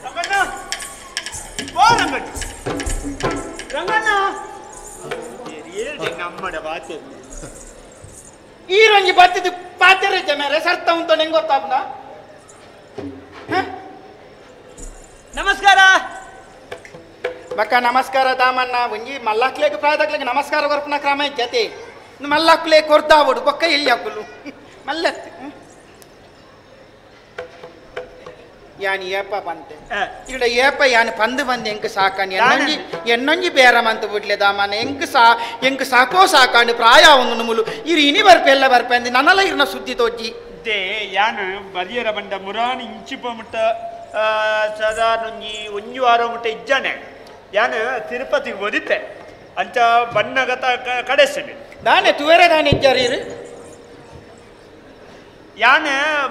Ranganna ಓ ರಂಗಣ್ಣ ರಂಗಣ್ಣ ನಮ್ಮಡ ಬಾತೆ ಈ ರಂಜಿ ಬತ್ತಿದ್ದು ಪಾತೆರೆ ಮೇರೆ ಸರ್ತ ಉಂಟು ನಿಂಗೆ ಗೊತ್ತಾಪುನ. ನಮಸ್ಕಾರ ಬಕ್ಕ ನಮಸ್ಕಾರ ದಾಮಣ್ಣ ಒಂಜಿ ಮಲ್ಲಾಕ್ಲೇಗ್ ಪ್ರಾಯದಾಕ್ಲೇಗ್ ನಮಸ್ಕಾರ ಕೊರ್ಪುನ ಕ್ರಮ ಇಜ್ಜತೆ ಮಲ್ಲಾಕ್ಲೇ ಕೊರ್ದಾವಡು ಬೊಕ್ಕ ಎಲ್ಲಿ ಹಾಕುಲು ಮಲ್ಲತ್ತು ಯಾನ್ ಏಪ ಪಂತೆ ಇಡ ಏಪ ಯಾನ್ ಪಂದು ಬಂದು ಎಂಕ್ ಸಾಕಾಣಿ ಎನ್ನೊಂಜಿ ಎನ್ನೊಂಜಿ ಬೇರಮಂತ ಬಿಡ್ಲೆ ದಾಮನ ಎಂಕ್ ಸಾ ಎಂಕ್ ಸಾಕೋ ಸಾಕಾಣಿ ಪ್ರಾಯ ಒಂದು ಮುಲು ಇರು ಇನಿ ಬರ್ಪೆ ಎಲ್ಲ ಬರ್ಪೆ ಅಂದು ನನ್ನಲ್ಲ ಇರ್ನ ಸುದ್ದಿ ತೋಜಿ they ಯಾನ್ ಬರಿಯರ ಬಂಡ ಮುರಾನ್ ಇಂಚಿಪ ಮುಟ್ಟ ಸಾಧಾರಣ ಒಂಜಿ ಒಂಜಿ ವಾರ ಮುಟ್ಟ ಇಜ್ಜಾನೆ ಯಾನ್ ತಿರುಪತಿಗೆ ಓದಿತ್ತೆ ಅಂಚ ಬಣ್ಣಗತ ಕಡೆಸನೆ ದಾನೆ ತುವೇರೆ ದಾನೆ ಇಜ್ಜಾರು ಇರು ಯಾನ್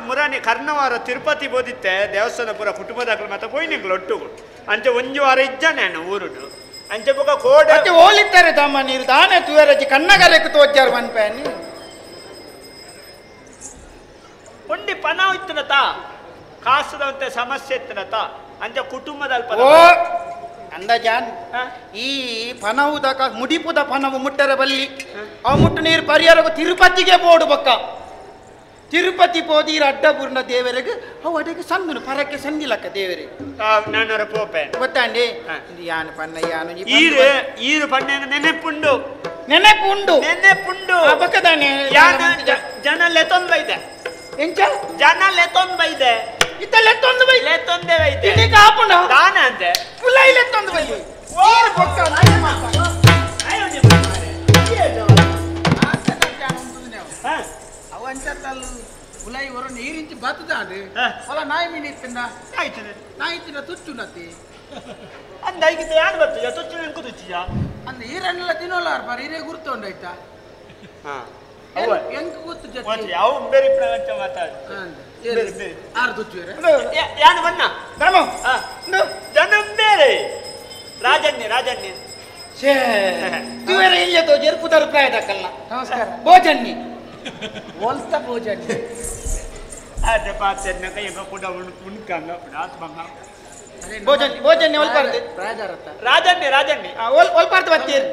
ಮುರಾನಿ ಕರ್ಣವಾರ ತಿರುಪತಿ ಬೋದಿತ್ತೆ ದೇವಸ್ಥಾನ ಪೂರ ಕುಟುಂಬದಾಗಲು ಮತ್ತೆ ಪೋಯಿನಿಂಗ್ಲು ಒಟ್ಟುಗು ಅಂಚ ಒಂಜಿ ವಾರ ಇಜ್ಜಾನೆ ಊರುಡು ಅಂಚ ಬೊಕ ಕೋಡ ಅಂಚ ಓಲಿತ್ತಾರೆ ತಮ್ಮ ನೀರು ದಾನೆ ತುವೇರಜ್ಜಿ ಕಣ್ಣಗರೆಕ್ ತೋಜ್ಜಾರು ಮನ್ಪೇನಿ ಒಂಡಿ ಪನ ಇತ್ತನತ ಕಾಸುದಂತೆ ಸಮಸ್ಯೆ ಇತ್ತನತ ಅಂಚ ಕುಟುಂಬದಲ್ಪ ಓ ಅಂದಾಜಾನ್ ಈ ಪನವುದ ಮುಡಿಪುದ ಪನವು ಮುಟ್ಟರ ಬಲ್ಲಿ ಅವು ಮುಟ್ಟು ನೀರು ಪರಿಹಾರಕ್ಕೂ ತಿರುಪತಿಗೆ ಬೋಡು ಬೊಕ್ಕ ತಿರುಪತಿ ಪೋದೀರ ಅಡ್ಡಪೂರ್ಣ ದೇವರಿಗೆ ಅವು ಅಡಗೆ ಸಂದುನು ಪರಕ್ಕೆ ಸಂದಿಲಕ್ಕ ದೇವರಿಗೆ ನಾನರ ಪೋಪೆ ಗೊತ್ತಾಂಡಿ ಯಾನು ಪನ್ನ ಯಾನು ಈರು ಈರು ಪಣ್ಣ ನೆನೆಪುಂಡು ನೆನೆಪುಂಡು ನೆನೆಪುಂಡು ಬಕ್ಕದಾನೆ ಯಾನು ಜನ ಲೆತೊಂದು ಬೈದೆ ಎಂಚ ಜನ ಲೆತೊಂದು ಬೈದೆ ಇತ್ತ ಲೆತ್ತೊಂದು ಬೈ ಲೆತ್ತೊಂದೇ ಬೈದೆ ಇದಕ್ಕೆ ಆಪುಂಡ ದಾನ ಅಂತೆ ಪುಲೈ ಲೆತ್ತೊಂದು ಬೈ ಈರು ಬೊಕ್ಕ ಉಲೈ ಹೊರ ನೀರಿಂಚಿ ಬತ್ತದಾಂಡು ಹೊಲ ನಾಯಿ ಮೀನು ಇತ್ತಿಂದ ನಾಯಿ ತಿನ್ನ ತುಚ್ಚು ನತ್ತಿ ಅಂದ ಐಗಿದ್ದ ಯಾರು ಬರ್ತದೆ ತುಚ್ಚು ನೆನ್ಕು ತುಚ್ಚಿಯ ಅಂದ ಈರನ್ನೆಲ್ಲ ತಿನ್ನೋಲ್ಲ ಬಾರಿ ಹೀರೆ ಗುರ್ತು ಉಂಡಾಯ್ತಾ ಎಂಕ್ ಗೊತ್ತು ಜೊತೆ ಯಾವ ಬೇರೆ ಪ್ರಪಂಚ ಮಾತಾಡ ಆರು ತುಚ್ಚು ಯಾನು ಬಣ್ಣ ಜನ ಬೇರೆ ರಾಜಣ್ಯ ರಾಜಣ್ಯ ಛೇ ತುವೇರೆ ಇಲ್ಲ ತೋಜೇರು ಪುದರ್ ಪ್ರಾಯದಕ್ಕಲ್ಲ. ನಮಸ್ಕಾರ ಭೋಜನ್ನಿ ಒಲ್ತ ಭೋಜನ್ನಿ ಅದೇ ಪಾತ್ರೆ ಕೈಯ ಕೂಡ ಉಣ್ಕಂಗ ಆತ್ಮಂಗ ಭೋಜನ್ ಭೋಜನ್ನಿ ಒಲ್ಪಾರ್ದು ರಾಜಣ್ಯ ರಾಜಣ್ಯ ಒಲ್ಪಾರ್ದು ಬತ್ತೀರಿ.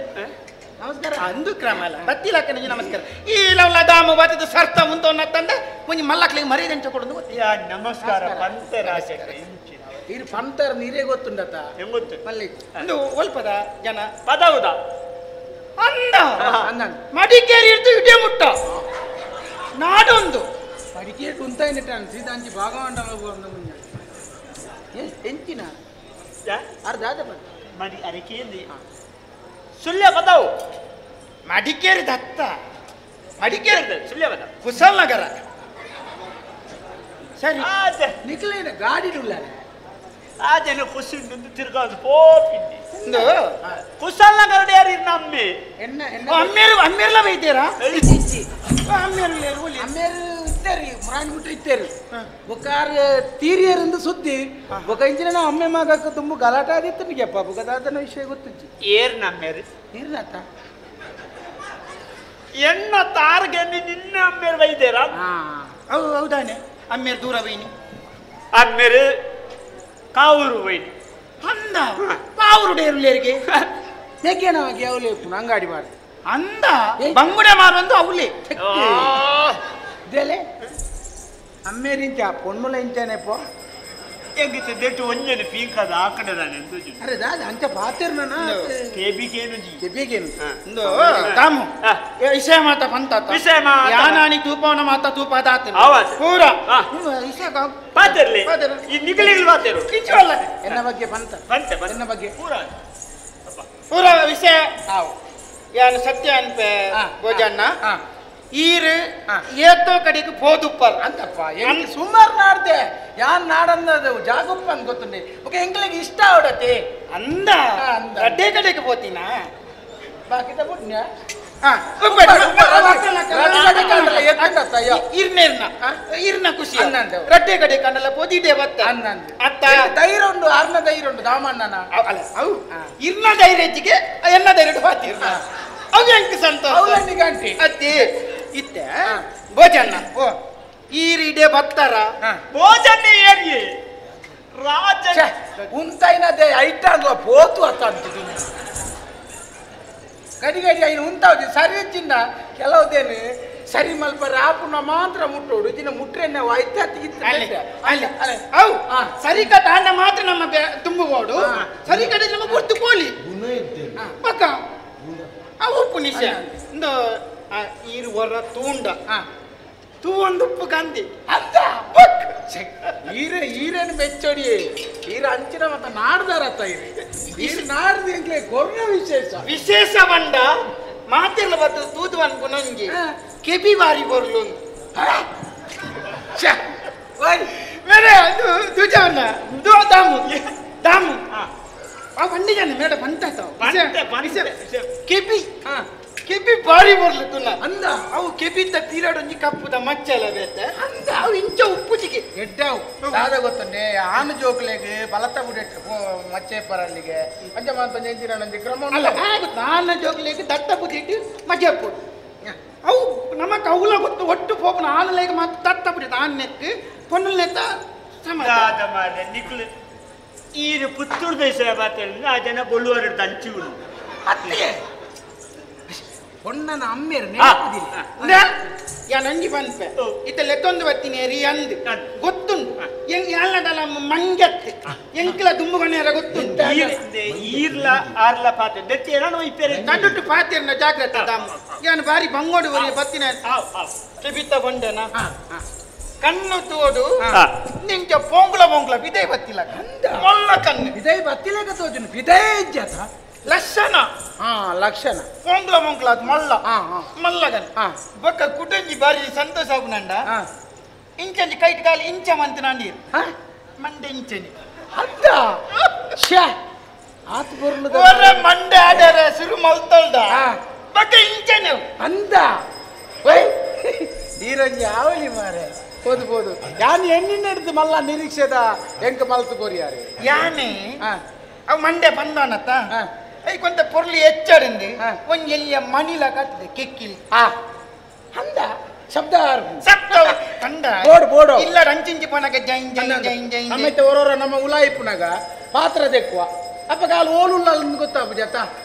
ನಮಸ್ಕಾರ ಅಂದು ಕ್ರಮ ಅಲ್ಲ ಬತ್ತಿಲಕ್ಕನಿಗೆ ನಮಸ್ಕಾರ. ಈ ಲವ್ಲ ದಾಮ ಬತ್ತಿದ ಸರ್ತ ಮುಂತವನ್ನ ತಂದ ಒಂಜಿ ಮಲ್ಲಕ್ಲಿಗೆ ಮರ್ಯಾದೆ ಅಂಚ ಕೊಡೋದು ಗೊತ್ತು. ನಮಸ್ಕಾರ ಪಂತೆ ರಾಜಣ್ಯ ಇರು ಪಂತರ ನೀರೇ ಗೊತ್ತುಂಡತ ಗೊತ್ತು ಮಲ್ಲಿ ಅಂದು ಒಲ್ಪದ ಜನ ಪದವುದ ಅಂದ ಮಡಿಕೇರಿ ಇರ್ತು ಇಡೇ ಮುಟ್ಟ ನಾಡೊಂದು ಮಡಿಕೇರಿ ಕುಂತಾಯಿನಿಟ್ಟ ಸೀತಾಂಚಿ ಭಾಗವಂಡಲ ಮುಂಜ ಎಂಚಿನ ಅರ್ಧ ಮಡಿ ಅರಕೇಂದಿ ಸುಳ್ಯ ಪದವು ಮಡಿಕೇರಿ ದತ್ತ ಮಡಿಕೇರಿ ಸುಳ್ಯ ಪದ ಕುಶಾಲನಗರ ಸರಿ ನಿಖಲೇನ ಗಾಡಿ ಉಳ್ಳ ಆ ಜನ ಖುಷಿ ಉಂಟು ತಿರ್ಗಾದು ಪೋಪಿದ್ದಿ ಕುಶಾಲನಗರ ಯಾರು ನಮ್ಮೆ ಎನ್ನ ಅಮ್ಮೇರು ಅಮ್ಮೇರ್ಲ ಬೈತೀರಾ ಅಮ್ಮೇರು ಅಮ್ಮೇರು ಇತ್ತೇರಿ ಮುರಾಣಿ ಬಿಟ್ರೆ ಇತ್ತೇರಿ ಬೊಕ್ಕಾರ ತೀರಿಯರಿಂದ ಸುದ್ದಿ ಬೊಕ್ಕ ಇಂಚಿನ ಅಮ್ಮೆ ಮಗಕ್ಕೆ ತುಂಬ ಗಲಾಟೆ ಆದಿತ್ತು ನಿಗೆಪ್ಪ ಬೊಕ್ಕ ವಿಷಯ ಗೊತ್ತಿಜ್ಜಿ ಏರ್ ನಮ್ಮೇರು ಏರ್ನಾತ ಎನ್ನ ತಾರ್ಗೆ ನಿನ್ನ ಅಮ್ಮೇರು ಬೈದೇರಾ ಹೌದು ಹೌದಾನೆ ಅಮ್ಮೇರು ದೂರ ಬೈನಿ ಅಮ್ಮೇರು ಕಾವೂರು ಬೈನಿ ಅಂದ ಕಾವೂರು ಡೇರುಲೇರಿಗೆ ನೆಗ್ಗೇನವಾಗಿ ಅವಲೇ ಅಂಗಾಡಿ ಮಾರು ಅಂದ ಬಂಗುಡೆ ಮಾರುವಂದು ಅವಲೇ ಇದೇಲೆ ಅಮ್ಮೇರಿಂಚ ಪೊಣ್ಣುಲ ಇಂಚಾನೆ ಪೋ ಎಂಗಿತ್ತೆ ದೆಟ್ಟು ಒಂಜನೆ ಪೀಕದ ಆ ಕಡೆ ದಾನೆ ಅರೆ ದಾದ ಅಂಚ ಪಾತಿರ್ನ ಕೆಬಿಗೇನು ಜಿ ಕೆಬಿಗೇನು ಇಂದು ತಾಮು ವಿಷಯ ಮಾತ ಪಂತ ವಿಷಯ ಮಾತ ಯಾನಾನಿ ತೂಪವನ ಮಾತ ತೂಪ ದಾತ ಪೂರ ವಿಷಯ ಪಾತಿರ್ಲಿ ಈ ನಿಗಲಿಗಳು ಪಾತಿರು ಕಿಚ್ಚುವಲ್ಲ ಎನ್ನ ಬಗ್ಗೆ ಪಂತ ಪಂತ ಎನ್ನ ಬಗ್ಗೆ ಪೂರ ಪೂರ ವಿಷಯ ಯಾನು ಸತ್ಯ ಅನ್ಪೆ ಭೋಜಣ್ಣ ಈರು ಏತೋ ಕಡೆಗೆ ಪೋದುಪ್ಪರ್ ಅಂತಪ್ಪ ಎಂಕ್ ಸುಮಾರು ನಾಡ್ದೆ ಯಾನ್ ನಾಡಂದದು ಜಾಗುಪ್ಪ ಅಂತ ಗೊತ್ತುಂಡೆ ಓಕೆ ಎಂಗ್ಲಿಗೆ ಇಷ್ಟ ಅವಡತೆ ಅಂದ ಅಡ್ಡೆ ಕಡೆಗೆ ಪೋತಿನ ಬಾಕಿದ ಪುಣ್ಯ ಇರ್ನ ಖುಷಿ ರಡ್ಡೆ ಕಡೆ ಕಂಡಲ್ಲ ಪೋದಿಡೆ ಬತ್ತ ಅತ್ತ ಧೈರ್ಯ ಉಂಡು ಅರ್ನ ಧೈರ್ಯ ಉಂಡು ದಾಮಣ್ಣನ ಅಲ್ಲ ಅವು ಇರ್ನ ಧೈರ್ಯಕ್ಕೆ ಎನ್ನ ಧೈರ್ಯ ಬಾತಿರ್ನ ಅವು ಎಂಕ್ ಸಂತೋಷ ಅತ್ತಿ ಇತ್ತೆ ಭೋಜಣ್ಣ ಓ ಈರಿಡೆ ಬತ್ತಾರ ಭೋಜಣ್ಣ ಏರಿ ರಾಜ ಉಂತಾಯಿನದೇ ಐಟಾಂಡ್ಲ ಪೋತು ಅತ್ತ ಗಡಿ ಗಡಿ ಐನು ಉಂತಾವ್ದು ಸರಿ ಚಿನ್ನ ಕೆಲವುದೇನು ಸರಿ ಮಲ್ಪರ ಆಪುನ ಮಾತ್ರ ಮುಟ್ಟೋಡು ದಿನ ಮುಟ್ರೆ ಐತೆ ಅಲ್ಲಿ ಅವು ಸರಿ ಕಟ್ಟ ಅಣ್ಣ ಮಾತ್ರ ನಮ್ಮ ತುಂಬುவோಡು ಸರಿ ಕಟ್ಟ ನಮ್ಮ ಗುರ್ತು ಕೋಲಿ ಪಕ್ಕ ಅವು ಉಪ್ಪು ನಿಶ ಒಂದು ಈರು ಹೊರ ತೂಂಡ ತೂ ಒಂದು ಉಪ್ಪು ಕಂದಿ ಅಂತ ಈರೆ ಈರೇನು ಮೆಚ್ಚೋಡಿ ಈರ ಅಂಚಿನ ಮತ್ತ ನಾಡ್ದಾರತ್ತ ಈರೆ ಈರು ನಾಡ್ದು ಎಂಕ್ಲೆ ಕೊರ್ನ ವಿಶೇಷ ವಿಶೇಷ ಬಂಡ ಮಾತೆಲ್ಲ ಬತ್ತು ತೂದು ಅನ್ಕು ನಂಗೆ ಕೆಬಿ ಬಾರಿ ಬರ್ಲು ಮೇರೆ ಅದು ದುಜವನ್ನ ದಾಮು ದಾಮು ಆ ಬಂಡಿಜಾನೆ ಮೇಡ ಬಂತ ಕೆಬಿ ಕೆಬಿ ಬಾರಿ ಬರ್ಲು ತುನ್ನ ಅಂದ ಅವು ಕೆಬಿತ್ತ ಪೀರಡೊಂಜಿ ಕಪ್ಪುದ ಮಚ್ಚಲ ಬೇತೆ ಅಂದ ಅವು ಇಂಚ ಉಪ್ಪುಜಿಗೆ ಎಡ್ಡವು ದಾದ ಗೊತ್ತಂಡೆ ಆನು ಜೋಕ್ಲೆಗೆ ಬಲತ ಬುಡೆಟ್ ಮಚ್ಚೆ ಪರಲ್ಲಿಗೆ ಅಂಚ ಮಾತ ಎಂಚಿನ ಕ್ರಮ ಅಲ್ಲ ಆನ ಜೋಕ್ಲೆಗೆ ದಟ್ಟ ಬುದಿಟ್ಟು ಮಜಪ್ಪು ಅವು ನಮಕ್ ಅವುಲ ಗೊತ್ತು ಒಟ್ಟು ಪೋಪನ ಆನಲೇಗ ಮಾತ್ರ ದಟ್ಟ ಬುಡಿಟ್ಟು ಆನ್ ನೆಕ್ ಪೊಣ್ಣು ನೆತ್ತ ಸಮ ನಿಕ್ಲು ಈರು ಪುತ್ತೂರು ದೇಶ ಮಾತೇಳಿ ಆ ಜನ ಬೊಳ್ಳುವರು ಅಂಚುಗಳು ಅತ್ತೆ பொண்ணன அம்மேர் ನೆನಪುದಿಲ್ಲ ಯಾನ್ ಅಂಜಿ ಪನ್ಪೆ ಇತ್ತ ಲೆತ್ತೊಂದು ಬತ್ತೀನಿ ರೀ ಅಂದ್ ಗೊತ್ತುಂಡು ಎಂಗ್ ಯಾಲ್ನಡಲ ಮಂಗತ್ತೆ ಎಂಕ್ಲ ದುಂಬುಗಣೆರ ಗೊತ್ತುಂಡು ಈರ್ಲ ಆರ್ಲ ಪಾತೆ ದೆತ್ತಿ ಏನಾನು ಇಪ್ಪೆರೆ ನಡುಟ್ಟು ಪಾತೆರ್ನ ಜಾಗ್ರತೆ ದಾಮ ಯಾನ್ ಬಾರಿ ಬಂಗೋಡು ಬರಿ ಬತ್ತಿನ ಕೆಬಿತ ಬಂಡೆನ ಕಣ್ಣು ತೋಡು ನಿಂಚ ಪೊಂಗುಲ ಪೊಂಗುಲ ಬಿದೇ ಬತ್ತಿಲ್ಲ ಮೊಲ್ಲ ಕಣ್ಣು ಬಿದೇ ಬತ್ತಿಲಕ ತೋಜುನು ಬಿದೇ ಇಜ್ಜತ ಲಕ್ಷಣ ಹಾ ಲಕ್ಷಣ ಪೊಂಗ್ಲ ಮೊಂಗ್ಲ ಅದು ಮಲ್ಲ ಮಲ್ಲಗನ್ ಬೊಕ್ಕ ಕುಟಂಜಿ ಬಾರಿ ಸಂತೋಷ ಆಗುನಂಡ ಇಂಚಂಜಿ ಕೈಟ್ ಕಾಲು ಇಂಚ ಮಂತ ನಾಂಡೀರ್ ಮಂಡೆ ಇಂಚನಿ ಅತ್ತ ಶ್ಯಾ ಆತ ಬರ್ಲು ಒರ ಮಂಡೆ ಆಡರ ಸುರು ಮಲ್ತಲ್ದ ಬೊಕ್ಕ ಇಂಚನೆ ಅಂದ ಓಯ್ ನೀರಂಜಿ ಆವಲಿ ಮಾರೆ போது போது ಯಾನ್ ಎಣ್ಣಿನ ಹಿಡಿದು ಮಲ್ಲ ನಿರೀಕ್ಷೆದ ಎಂಕ ಮಲ್ತು ಕೊರಿಯಾರೆ ಯಾನೆ ಅವು ಮಂಡೆ ಬಂದಾನತ್ತ I ಕೊಂತ ಪೊರ್ಲು ಹೆಚ್ಚರಿಂದು ಒಂಜಿ ಎಲ್ಲಿಯ ಮಣಿಲ ಕಟ್ಟಿದೆ ಕೆಕ್ಕಿಲಿ ಅಂದ ಶಬ್ದ ಶಬ್ದ ಕಂಡ ಬೋಡು ಬೋಡು ಇಲ್ಲ ರಂಚಿಂಚಿ ಪನಗ ಜೈನ್ ಜೈನ್ ಜೈನ್ ಜೈನ್ ನಮ್ಮೈತೆ ಓರೋರ ನಮ್ಮ ಉಲಾಯಿಪುನಗ ಪಾತ್ರ ದೆಕ್ಕುವ ಅಪ್ಪ ಕಾಲು ಓಲುಲ್ಲ ಗೊತ್ತಾಪು ಜತ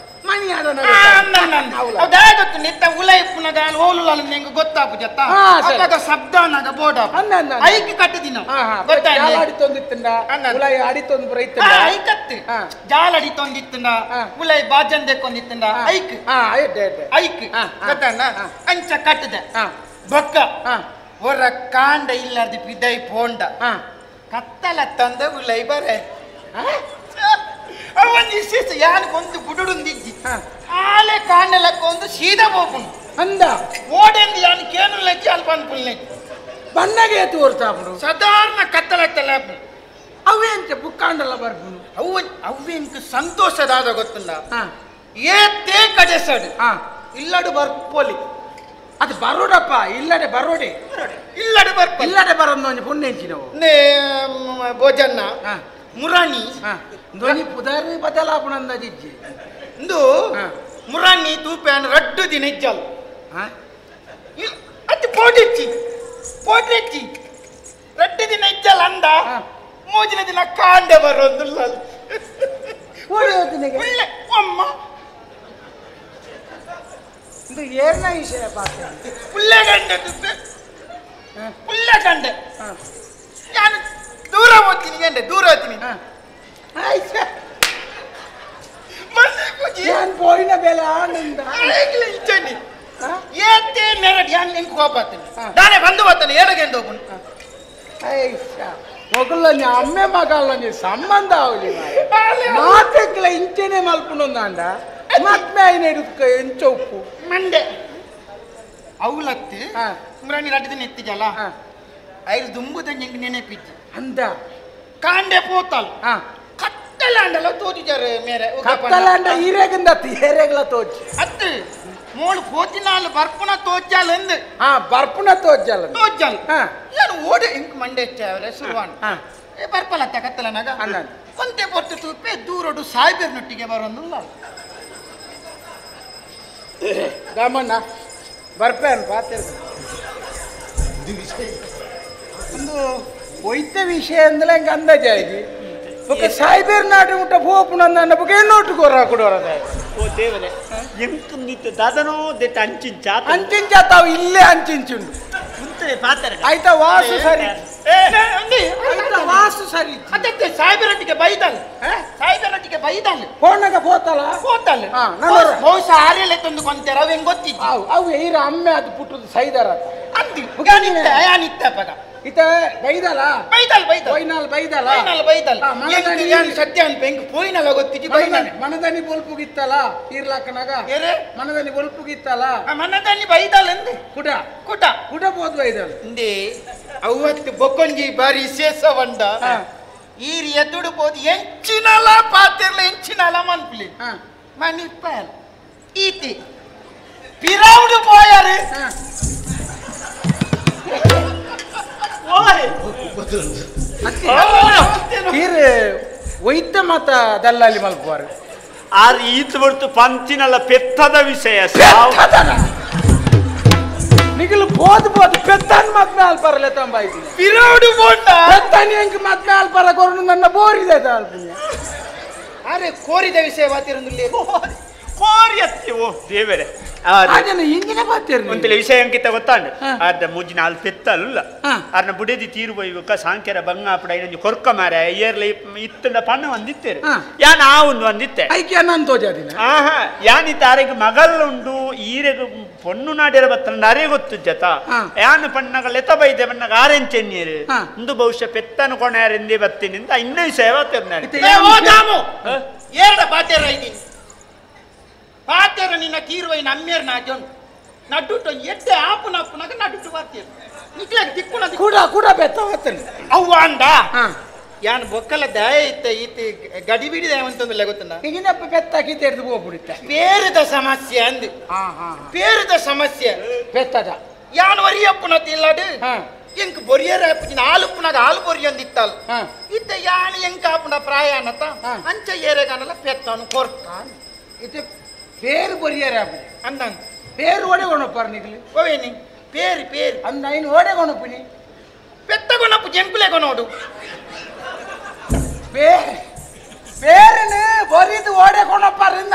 ಮಣಿ ಆಡೋಣ ಗೊತ್ತು ನಿತ್ತ ಉಲಾಯಿಪುನಗ ಓಲುಲ್ಲ ನಿಂಗೆ ಗೊತ್ತಾಪು ಜತ ಅಪ್ಪಗ ಶಬ್ದ ನಾಗ ಬೋಡ ಐಕ್ ಕಟ್ಟದಿನ ಜಾಲ ಅಡಿತೊಂದಿತ್ತಂಡ ಉಲಾಯಿ ಅಡಿತೊಂದು ಪುರ ಇತ್ತಂಡ ಐಕತ್ತು ಜಾಲ ಅಡಿತೊಂದಿತ್ತಂಡ ಉಲಾಯಿ ಬಾಜನ್ ದೆಕ್ಕೊಂದಿತ್ತಂಡ ಐಕ್ ಐಕ್ ಗೊತ್ತಣ್ಣ ಅಂಚ ಕಟ್ಟದೆ ಬೊಕ್ಕ ಹೊರ ಕಾಂಡ ಇಲ್ಲಾರ್ದು ಬಿದೈ ಪೋಂಡ ಕತ್ತಲ ತಂದ ಉಲೈ ಬರೆ ಅವನ್ ವಿಶೇಷ ಯಾನಕ್ಕೊಂದು ಗುಡುಡುಂದಿಜ್ಜಿ ಆಲೆ ಕಾಂಡಲಕ್ಕೊಂದು ಸೀದಾ ಹೋಗುನು ಅಂದ ಓಡೆಂದು ಯಾನ್ ಕೇನು ಲಜ್ಜಿ ಅಲ್ಪ ಅನ್ಪುಲ್ನೆ ಬಣ್ಣಗೆ ತೋರ್ತಾಪುಡು ಸಾಧಾರಣ ಕತ್ತಲತ್ತಲ ಅವೇಂಚ ಬುಕ್ಕಾಂಡಲ ಬರ್ಪುನು ಅವು ಅವೇಂಕ ಸಂತೋಷದಾದ ಗೊತ್ತಲ್ಲ ಏತೇ ಕಡೆಸಡು ಇಲ್ಲಡು ಬರ್ಪೋಲಿ ಅದು ಬರೋಡಪ್ಪ ಇಲ್ಲಡೆ ಬರೋಡೆ ಇಲ್ಲಡೆ ಬರ್ಪ ಇಲ್ಲಡೆ ಬರೋದು ಒಂಜಿ ಪುಣ್ಯ ನೇ ಭೋಜನ್ನ ಮುರಾಣಿ ಧ್ವನಿ ಪುದಾರಿ ಬದಲಾಪುಣಂದ ಜಿಜ್ಜಿ ಇಂದು ಮುರಾಣಿ ತೂಪ್ಯಾನ್ ರಡ್ಡು ದಿನ ಇಜ್ಜಲ್ ಅದು ಪೋಟಿಚ್ಚಿ ಪೋಟಿಚ್ಚಿ ರಡ್ಡು ದಿನ ಇಜ್ಜಲ್ ಅಂದ ಮೂಜಿನ ದಿನ ಕಾಂಡೆ ಬರೋದಿಲ್ಲ ಅಮ್ಮ ಇದು ಏರ್ನ ವಿಷಯ ಪಾತ್ರ ಪುಲ್ಲೆ ಗಂಡೆ ತುಪ್ಪೆ ಪುಲ್ಲೆ ಗಂಡೆ ನಾನು ದೂರ ಹೋಗ್ತೀನಿ ಗಂಡೆ ದೂರ ಹೋಗ್ತೀನಿ ಏನ್ ಪೋಯಿನ ಬೆಲೆ ಆನಂದ ಇಚ್ಚನಿ ಏತೇ ನೆರಡು ಯಾನ್ ನಿಂಗೆ ಕೋಪ ಆಗ್ತೀನಿ ನಾನೇ ಬಂದು ಬರ್ತಾನೆ ಏಳಗೆಂದು ಹೋಗುನು ಮೊಗಲ ಅಮ್ಮೆ ಮಗಲ್ಲ ಸಂಬಂಧ ಅವಲಿ ಮಾತೆಕ್ಲ ಇಂಚೆನೆ ಮಲ್ಪುನೊಂದಾಂಡ ಮತ್ಮೆ ಐನ ಹಿಡಿದು ಎಂಚ ಉಪ್ಪು ಮಂಡೆ ಅವಲತ್ತಿ ಮುರಾಣಿ ರಡ್ಡು ದಿನ ಎತ್ತಿಜಲ್ಲ ಐದು ದುಂಬುದ ನಿಂಗೆ ನೆನಪಿಜ್ಜಿ ಅಂದ ಕಾಂಡೆ ಪೋತಲ್ ಕತ್ತಲಾಂಡಲ ತೋಜಿಜಾರೆ ಮೇರೆ ಕತ್ತಲಾಂಡ ಈರೇಗಿಂದ ಏರೇಗಲ ತೋಜಿ ಅತ್ತು ಮೋಳು ಪೋತಿನಾಲ್ ಬರ್ಪುನ ತೋಜಾಲ ಅಂದು ಬರ್ಪುನ ತೋಜಾಲ ತೋಜಾಲ ಏನು ಓಡೆ ಇಂಕ್ ಮಂಡೆ ಹೆಚ್ಚಾವ್ರೆ ಸುರುವಾಣ ಏ ಬರ್ಪಲತ್ತ ಕತ್ತಲನಾಗ ಕೊಂತೆ ಪೊರ್ತು ತೂಪೆ ದೂರಡು ಸಾಯ್ಬೇರ್ನೊಟ್ಟಿಗೆ ಬರೋದಿಲ್ಲ ರಾಮಣ್ಣ ಬರ್ಪೇನು ಪಾತ್ರ ಒಂದು ಒಯ್ತ ವಿಷಯ ಅಂದ್ರೆ ಹಂಗೆ ಅಂದಾಜಾಗಿ ಬೊಕ ಸಾಯ್ಬೇರ್ ನಾಡು ಮುಟ್ಟ ಪೋಪುನ ನನ್ನ ಬೊಕ ಎನ್ನೋಟು ಕೊರ ಕೊಡೋರದ ಓ ದೇವರೇ ಎಂಕುಂದಿತ್ತ ದಾದನೋ ದೆಟ್ಟ ಅಂಚಿಂಚ ಅಂಚಿಂಚ ತಾವು ಇಲ್ಲೇ ಅಂಚಿಂಚುಂಡು ಮುಂತನೆ ಪಾತರ ಆಯ್ತಾ ವಾಸು ಸರಿ ಆಯ್ತಾ ವಾಸು ಸರಿ ಅದೇ ಸಾಯ್ಬೇರೊಟ್ಟಿಗೆ ಬೈದಲ್ ಸಾಯ್ಬೇರೊಟ್ಟಿಗೆ ಬೈದಲ್ ಫೋನಾಗ ಪೋತಲ್ಲ ಪೋತಲ್ ಬಹುಶಃ ಆರೆಲೆ ತಂದು ಕೊಂತೆರ ಅವು ಹೆಂಗ್ ಗೊತ್ತಿತ್ತು ಅವು ಅವು ಈರ ಅಮ್ಮೆ ಅದು ಪುಟ್ಟದು ಸೈದಾರ ಅಂದಿ ಯಾನಿತ್ತ ಪಗ ಇತ ಬೈದಲ ಬೈದಲ್ ಬೈದಲ್ ಪೋಯ್ನಾಲ್ ಬೈದಲ ಪೋಯ್ನಾಲ್ ಬೈದಲ್ ಯಾನ್ ಸತ್ಯ ಅನ್ಪ ಹೆಂಗ್ ಪೋಯ್ನಾಲ ಗೊತ್ತಿತ್ತು ಬೈದಲ್ ಮನದನಿ ಬೊಲ್ಪುಗಿತ್ತಲ್ಲ ಈರ್ಲಾಕನಾಗ ಮನದನಿ ಬೊಲ್ಪುಗಿತ್ತಲ್ಲ ಮನದನಿ ಬೈದಲ್ ಅಂದೆ ಕುಟ ಕುಟ ಕುಟ ಬೋದು ಬೈದಲ್ ಅಂದೆ ಅವತ್ತು ಬೊಕ್ಕೊಂಜಿ ಬಾರಿ ವಿಶೇಷ ವಂಡ ಈರ್ ಎದ್ದುಡು ಬೋದು ಎಂಚಿನಲ ಪಾತಿರ್ಲ ಎಂಚಿನಲ ಮನ್ಪ್ಲಿ ಮನಿಪ್ಪಲ್ ಈತಿ ಪಿರೌಡು ಪೋಯರು ವೈದ್ಯ ಮಾತ ದಲ್ಲಾಲಿ ಮಲ್ಪುವಾರು ಆರ್ ಈತ್ ಬರ್ತು ಪಂಚಿನಲ್ಲ ಪೆತ್ತದ ವಿಷಯ ನಿಗಲು ಬೋದು ಬೋದು ಪೆತ್ತನ್ ಮದ್ಮೆ ಅಲ್ಪರಲೆ ತಂಬಾಯ್ತು ಪಿರೌಡು ಬೋಂಡ ಪೆತ್ತನ್ ಹೆಂಗ್ ಮದ್ಮೆ ಅಲ್ಪರ ಕೊರಡು ನನ್ನ ಬೋರಿದೆ ಅರೆ ಕೋರಿದ ವಿಷಯ ಬಾತಿರಂದುಲ್ಲೇ ಕೋರಿ ಅತ್ತಿ ಓ ದೇವರೇ ಅದನ್ನ ಇಂಜಿನ ಬಾತಿರ್ ಒಂತಲೆ ವಿಷಯ ಅಂಕಿತ ಗೊತ್ತಾಂಡ ಅರ್ಧ ಮೂಜಿನ ಅಲ್ಲಿ ಪೆತ್ತಲ್ಲ ಅರ್ನ ಬುಡದಿ ತೀರು ಬೈಬೇಕ ಸಾಂಕ್ಯರ ಬಂಗಾಪಡ ಇನ್ನೊಂದು ಕೊರ್ಕ ಮಾರ ಇಯರ್ಲಿ ಇತ್ತಂಡ ಪಣ್ಣ ಒಂದಿತ್ತೇರು ಯಾನ್ ಆ ಒಂದು ಒಂದಿತ್ತೆ ಐಕ್ಯ ನಾನು ತೋಜಾದಿನ ಆಹಾ ಯಾನಿತ್ತ ಆರೆಗ್ ಮಗಲ್ಲುಂಡು ಈರೆಗ್ ಪೊಣ್ಣು ನಾಡಿರ ಬತ್ತಂಡ ಅರೆ ಗೊತ್ತು ಜತ ಯಾನ್ ಪಣ್ಣಗ ಲೆತ ಬೈದೆ ಬಣ್ಣಗ ಆರೆಂಚೆನ್ನೀರು ಇಂದು ಬಹುಶಃ ಪೆತ್ತನು ಕೊಣೆಯಾರೆಂದೇ ಬತ್ತೀನಿ ಅಂತ ಇನ್ನೂ ವಿಷಯ ಬಾತಿರ್ ನಾನು ಏರಡ ಬಾತೇರ ಇದ್ದೀನಿ ಪಾತೆರ ನಿನ್ನ ತೀರುವೈ ನಮ್ಮೇರ್ ನಾಜೊಂಡು ನಡ್ಡುಟ್ಟು ಎಡ್ಡೆ ಆಪುನ ಅಪ್ಪುನಾಗ ನಡ್ಡುಟ್ಟು ಬಾತೇರು ನಿಕ್ಲಾಗ ದಿಕ್ಕುನ ಕೂಡ ಕೂಡ ಬೆತ್ತ ಬತ್ತನೆ ಅವ್ವ ಅಂದ ಯಾನ್ ಬೊಕ್ಕಲ ದಯ ಇತ್ತ ಈತ ಗಡಿ ಬಿಡಿದ ಅಂತಂದ್ರೆ ಗೊತ್ತಲ್ಲ ಈಗಿನಪ್ಪ ಬೆತ್ತ ಹಾಕಿ ಹಿಡಿದು ಹೋಗ್ಬಿಡುತ್ತೆ ಪೇರದ ಸಮಸ್ಯೆ ಅಂದು ಪೇರದ ಸಮಸ್ಯೆ ಬೆತ್ತದ ಯಾನ್ ವರಿಯಪ್ಪನ ತಿಲ್ಲಾಡು ಎಂಕ್ ಬೊರಿಯರ ಆಲುಪ್ಪುನಾಗ ಹಾಲು ಬೊರಿಯೊಂದಿತ್ತಲ್ ಇತ್ತ ಯಾನ್ ಎಂಕ್ ಆಪುನ ಪ್ರಾಯಾನತ ಅಂಚ ಏರೆಗಾನಲ್ಲ ಪೆತ್ತನು ಕೊರ್ಕ ಇತ್ತೆ ಪೇರು ಬೊರಿಯರ ಅಂದಂಗ ಪೇರು ಓಡೆ ಕೊಣಪ್ಪಾರ ನಿಗ್ಲಿ ಓವೇನಿ ಪೇರು ಪೇರು ಅಂದ ಐನು ಓಡೆ ಕೊಣಪ್ಪುನಿ ಪೆತ್ತ ಕೊಣಪ್ಪು ಜಂಕುಲೆ ಕೊನೋಡು ಪೇರನು ಬೊರಿದು ಓಡೆ ಕೊಣಪ್ಪಾರಿಂದ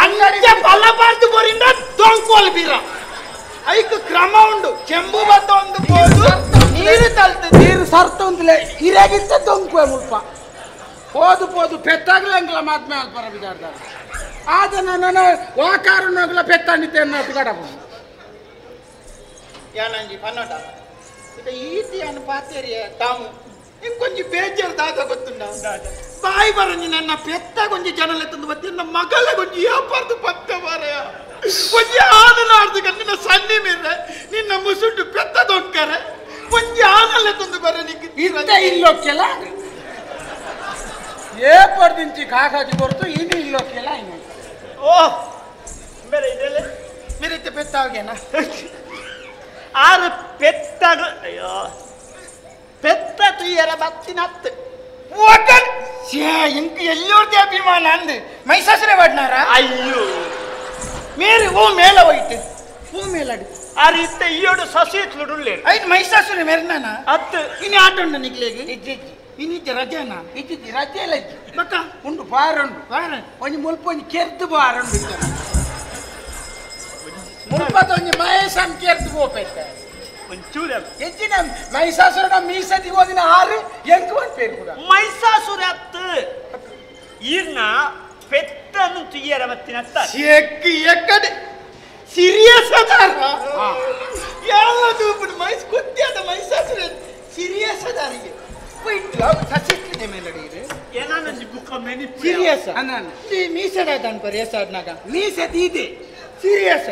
ಅಂಗಡಿ ಬಲಬಾರ್ದು ಬೊರಿಂದ ದೊಂಕೋಲ್ ಬೀರ ಐಕ್ ಕ್ರಮ ಉಂಡು ಚೆಂಬು ಬತ್ತ ಒಂದು ಬೋದು ನೀರು ತಲ್ತು ನೀರು ಸರ್ತ ಉಂತಲೆ ಇರಾಗಿತ್ತ ದೊಂಕುವೆ ಮುಲ್ಪ ಪೋದು ಪೋದು ಪೆತ್ತಾಗ್ಲೇ ಅಂಕಲ ಮಾತ್ಮೆ ಅಲ್ಪರ ಬಿದಾಡ್ತಾರೆ ಆದ ನನ್ನ ವಾಕಾರನಾಗಲ ಪೆತ್ತಾಣಿತೆ ಅನ್ನೋದು ಕಡಪು ಯಾನಂಜಿ ಪನ್ನೋಟ ಇತ ಈತಿ ಅನ್ನು ಪಾತೇರಿಯ ತಾವು ಇಂಕೊಂಜಿ ಬೇಜಾರು ದಾದ ಗೊತ್ತುಂಡ ಬಾಯಿ ಬರಂಜಿ ನನ್ನ ಪೆತ್ತ ಕೊಂಜಿ ಜನಲೆ ತಂದು ಬತ್ತಿ ನನ್ನ ಮಗಳ ಕೊಂಜಿ ಯಾಪಾರ್ದು ಪತ್ತ ಬಾರಯ ಒಂಜಿ ಆನಲಾರ್ದು ನಿನ್ನ ಸನ್ನಿ ಮೀರ ನಿನ್ನ ಮುಸುಟು ಪೆತ್ತ ದೊಂಕರೆ ಒಂಜಿ ಆನಲೆ ತಂದು ಬರ ನಿಕ್ಕ ಇತ್ತ ಇಲ್ಲೊಕ್ಕೆಲ್ಲ ಏ ಪಡ್ದಿಂಚಿ ಕಾಕಾಜಿ ಕೊರ್ತು ಇನ್ನು ಇಲ್ಲೊಕ್ಕೆಲ್ಲ ಇನ್ನು ಓ ಬೇರೆ ಇದೆಲ್ಲ ಮೇರೆ ಪೆತ್ತಾಗೇನಾ ಆರು ಪೆತ್ತಾಗ ಅಯ್ಯೋ ಪೆತ್ತ ತುಯ್ಯರ ಬತ್ತಿನತ್ತು ಎಂಕ್ ಎಲ್ಲೋರ್ದಿ ಅಭಿಮಾನ ಅಂದು ಮೈಸಾಸುರೆ ವಾಡ್ನಾರ ಅಯ್ಯೋ ಮೇರೆ ಓ ಮೇಲ ಹೋಯ್ತು ಓ ಮೇಲಾಡಿ ಆರು ಇತ್ತ ಈಯೋಡು ಸಸಿ ಇತ್ಲುಡುಳ್ಳೇರು ಐದು ಮೈಸಾಸುರೆ ಮೇರ್ನಾನ ಅತ್ತು ಇನ್ನು ಆಟ ಉಂಡು ನಿಕ್ಲೇಗೆ ಇಜ್ಜಿ ಇನ್ನಿಜ್ಜ ರಜಾನ ಇಜ್ಜಿ ರಜೆ ಇಲ್ಲ ಇಜ್ಜಿ ಬಕ್ಕ ಉಂಡು ಬಾರುಂಡು ಬಾರ ಒಂಜಿ ಮುಲ್ಪ ಒಂಜಿ ಕೆರ್ದು ಬಾರುಂಡು ಇತ್ತ ಮುಲ್ಪದ ಒಂಜಿ ಮಹೇಶನ್ ಕೆರ್ದು ಗೋಪೈತೆ ಒಂಚೂರು ಹೆಚ್ಚಿನ ಮೈಸಾಸುರನ ಮೀಸದಿ ಓದಿನ ಆರು ಎಂಕು ಒಂದು ಪೇರು ಕೂಡ ಮೈಸಾಸುರ ಅತ್ತು ಈರ್ನ ಪೆತ್ತನ್ನು ತುಯ್ಯರ ಮತ್ತಿನತ್ತ ಎಕ್ ಎಕ್ಕಡೆ ಸೀರಿಯಸ್ ಅದಾರ ಯಾವುದು ಮೈಸ್ ಕುತ್ತಿಯಾದ ಮೈಸಾಸುರ ಸೀರಿಯಸ್ ಅದಾರಿಗೆ ಸೀರಿಯಸ್ ಮೀಸೆಡಾದ ಮೀಸೆ ದೀದೆ ಸೀರಿಯಸ್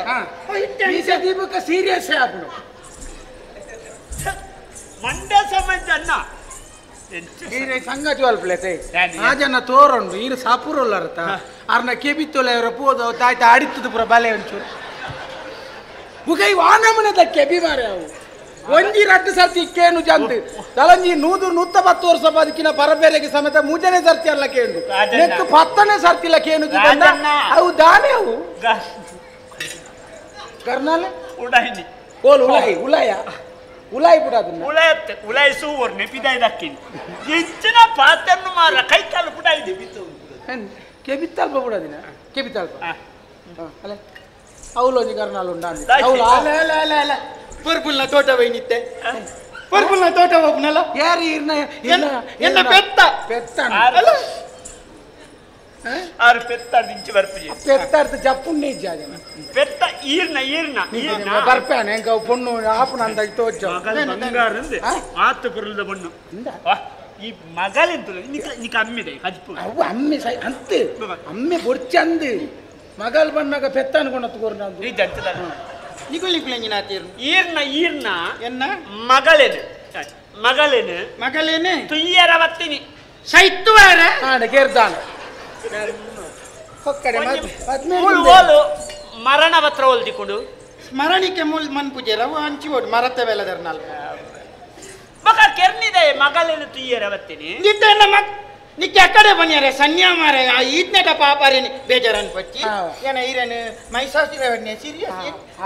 ಮೀಸೆ ದೀಪಕ್ಕ ಸೀರಿಯಸ್ ಆಪುಡು ಮಂಡ್ಯ ಸಮಾಜ ಅನ್ನ ಈರೆ ಸಂಗತಿ ಅಲ್ಪಲೆ ಆ ಜನ ತೋರುಂಡು ಈರು ಸಾಪುರಲ್ಲರ್ತ ಅರ್ನ ಕೆಬಿತ್ತೊಲೆ ಅವರ ಪೋದು ತಾಯ್ತ ಅಡಿತ್ತದ ಪೂರ ಬಲೆ ಒಂಚೂರು ಬುಕೈ ವಾನಮನದ ಕೆಬಿ ಮಾರೆ ಅವು ಒಂಜಿ ರಡ್ಡು ಸರ್ತಿ ಕೇನು ಜಂತು ತಲಂಜಿ ನೂದು ನೂತ ಪತ್ತು ವರ್ಷ ಬದುಕಿನ ಪರಬೇರೆಗೆ ಸಮೇತ ಮೂಜನೇ ಸರ್ತಿ ಅಲ್ಲ ಕೇಂಡು ನೆಕ್ಕು ಪತ್ತನೇ ಸರ್ತಿಲ್ಲ ಕೇನು ಅವು ದಾನೆ ಅವು ಕರ್ನಾಲೆ ಉಡಾಯಿನಿ ಓಲ್ ಉಲಾಯಿ ಉಲಾಯ ಉಲಾಯಿ ಬಿಡೋದನ್ನ ಉಲಾಯತ್ತೆ ಉಲಾಯಿಸು ಒರ್ನೆ ಪಿದಾಯಿ ದಕ್ಕಿನಿ ಹೆಚ್ಚಿನ ಪಾತ್ರನ್ನು ಮಾರ ಕೈ ಕಾಲು ಪುಡಾಯಿದೆ ಕೆಬಿತ್ತಲ್ಪ ಬಿಡೋದಿನ ಕೆಬಿತ್ತಲ್ಪ ಅಲ್ಲ ಅವಲೋಜಿ ಕರ್ನಾಲ್ ಉಂಡ ಅಲ್ಲ ಅಲ್ಲ ಅಲ್ಲ ಪರ್ಪುಲ್ನ ತೋಟ ಬೈನಿತ್ತೆ ಪರ್ಪುಲ್ನ ತೋಟ ಹೋಗ್ನಲ್ಲ ಯಾರು ಇರ್ನ ಎನ್ನ ಪೆತ್ತ ಪೆತ್ತ ಅಲ್ಲ ಆರು ಪೆತ್ತ ನಿಂಚು ಬರ್ಪುಜಿ ಪೆತ್ತಾರ್ಥ ಜಪ್ಪುಣ್ಣೆ ಇಜ್ಜಾಜನ ಪೆತ್ತ ಈರ್ನ ಈರ್ನ ಈರ್ನ ಬರ್ಪಾನೆ ಎಂಕ ಪೊಣ್ಣು ಆಪುನ ಅಂದ ತೋಚ ಬಂಗಾರಂದೆ ಆತು ಪುರುಲ್ದ ಬಣ್ಣು ಈ ಮಗಲೆಂತಲ್ಲ ನಿಕ ಅಮ್ಮಿದೆ ಕಜ್ಪು ಅವು ಅಮ್ಮೆ ಸೈ ಅಂತೆ ಅಮ್ಮೆ ಬೊರ್ಚಂದು ಮಗಲ್ ಬಣ್ಣಗ ಪೆತ್ತ ಅನ್ಕೊಂಡ ತಗೋರ್ ಈ ಜಂತದ ನಿಗುಲ್ ನಿಗುಲ್ ತೀರ್ನ ಈರ್ನ ಈರ್ನ ಎನ್ನ ಮಗಳೇನು ಮಗಳೇನು ಮಗಳೇನು ತುಯ್ಯರ ಬತ್ತೀನಿ ಸೈತ್ವಾರ ಹಾಡ ಕೇರ್ದಾನ ಓಲು ಮರಣ ಪತ್ರ ಒಲ್ದಿಕೊಂಡು ಸ್ಮರಣಿಕೆ ಮೂಲ್ ಮನ್ ಪೂಜೆ ರವು ಹಂಚಿ ಓಡು ಮರತ ವೇಲದರ್ ನಾಲ್ಕು ಮಗ ಕೆರ್ನಿದೆ ಮಗಳೇನು ತುಯ್ಯರ ಬತ್ತೀನಿ ನಿತ್ತೆನ್ನ ಮಗ್ ನಿಕ್ಕೆ ಅಕ್ಕಡೆ ಬನ್ನಿಯಾರೆ ಸನ್ಯಾ ಮಾರೆ ಆ ಈತ್ನೆಟ ಪಾಪಾರೇನಿ ಬೇಜಾರ್ ಅನ್ಪಚ್ಚಿ ಏನ ಈರೇನು ಮೈಸಾಸಿರ ಸೀರಿಯಸ್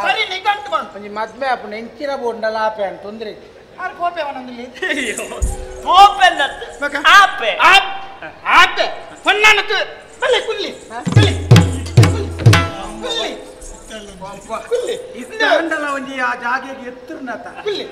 ಸರಿ ನಿಗಂಟು ಬಂತು ಒಂಜಿ ಮದ್ಮೆ ಆಪುನ ಎಂಚಿನ ಬೋಂಡಲ ಆಪೆ ಅಂತ ತೊಂದರೆ ಆರ್ ಕೋಪೆ ಅವನೊಂದಿಲ್ಲಿ ಕೋಪೆ ಆಪೆ ಆಪೆ ಹೊನ್ನಾನತ್ತು ಬಲ್ಲೆ ಕುಲ್ಲಿ ಕುಲ್ಲಿ ಕುಲ್ಲಿ ಕುಲ್ಲಿ ಇತ್ತಂಡಲ ಒಂಜಿ ಆ ಜಾಗೆಗೆ ಎತ್ತುರ್ನತ ಕುಲ್ಲಿ